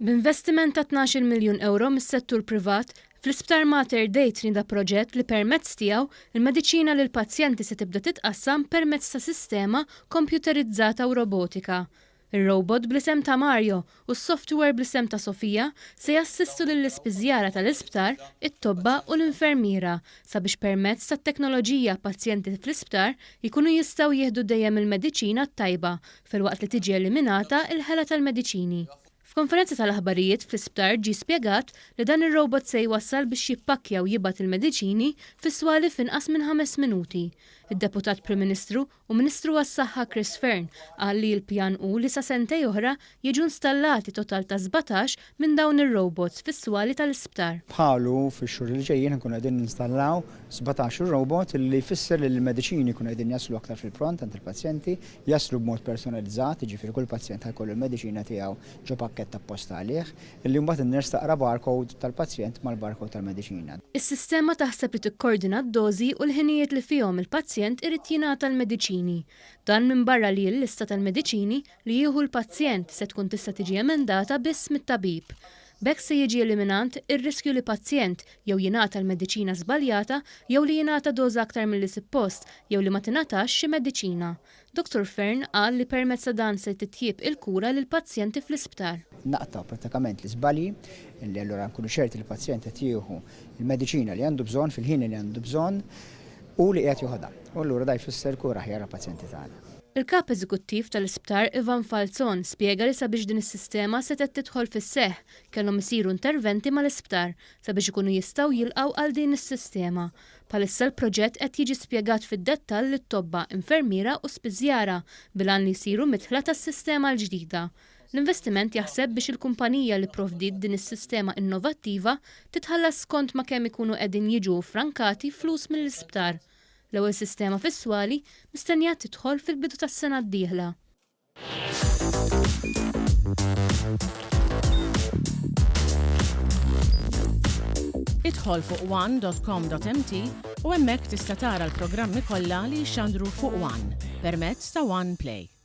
B'investiment ta' 12-il miljun ewro mis-settur privat, fl-Isptar Mater Dei tnieda proġett li permezz tiegħu l-mediċina lill-pazjenti se tibda titqassam permezz ta' sistema kompjuterizzata u robotika. Ir-robot bl-isem ta' Mario u s-software bl-isem ta' Sofia se jassistu lill-ispiżjara tal-isptar, it-tobba u l-infermiera sabiex permezz tat-teknoloġija pazjenti fl-isptar jkunu jistgħu jieħdu dejjem il-mediċina t-tajba filwaqt li tiġi eliminata l-ħela tal-mediċini. F'konferenza tal-aħbarijiet fl-isptar ġie spjegat li dan ir-robot se jwassal biex jippakkja u jibgħat il-mediċini fis-swali f'inqas minn ħames minuti. Id-Deputat Prim Ministru u Ministru għas-Saħħa Chris Fearne qal li l-pjan hu li sa sentej oħra jiġu installati total ta' 17 minn dawn ir-robots fis-swali tal-isptar. Bħalu fix-xhur li ġejjin ħa nkunu qegħdin ninstallaw 17-il robot li jfisser li l-mediċini jkunu qegħdin jaslu aktar fil-pront għand il-pazjenti, Jaslu b'mod personalizzat, jiġifieri kull pazjent ħa jkollu l-mediċina tiegħu ġo pakkett apposta għalih, li mbagħad in-nurse taqra barcode tal-pazjent mal-barcode tal-mediċina. Is-sistema taħseb li tikkordina d-dożi u l-ħinijiet li fihom il-pazjent irid jingħata l-mediċini. Dan minbarra li l-lista tal-mediċini li jieħu l-pazjent se tkun tista' tiġi emendata biss mit-tabib. B'hekk se jiġi eliminant ir-riskju li pazjent jew jingħata l-mediċina żbaljata jew li jingħata doża aktar milli sippost jew li ma tingħatax xi mediċina. Dottor Fearne qal li permezz ta' dan se titjieb il-kura lill-pazjenti fl-isptar. Naqtgħu prattikament l-iżbalji, li allura nkunu ċerti li l-pazjent qed jieħu l-mediċina li għandu bżonn fil-ħin li għandu bżonn u li qiegħed joħodha. U allura da jfisser kura aħjar għall-pazjenti tagħna. Il-Kap Eżekuttiv tal-Isptar Ivan Falzon spjega li sabiex din is-sistema setgħet tidħol fis-seħħ kellhom isiru interventi mal-isptar sabiex ikunu jistgħu jilqgħu għal din is-sistema. Bħalissa l-proġett qed jiġi spjegat fid-dettall lit-tobba, infermiera u spiżjara bil-għan li jsiru midħla tas-sistema l-ġdida. L-investiment jaħseb biex il-kumpanija li pprovdiet din is-sistema innovattiva titħallas skont ma' kemm ikunu qegħdin jiġu ffrankati flus mill-isptar. L-ewwel sistema fis-swali mistennija tidħol fil-bidu tas-sena d-dieħla. Idħol fuq one.com.mt u hemmhekk tista' tara l-programmi kollha li jixxandru fuq One permezz ta' One Play.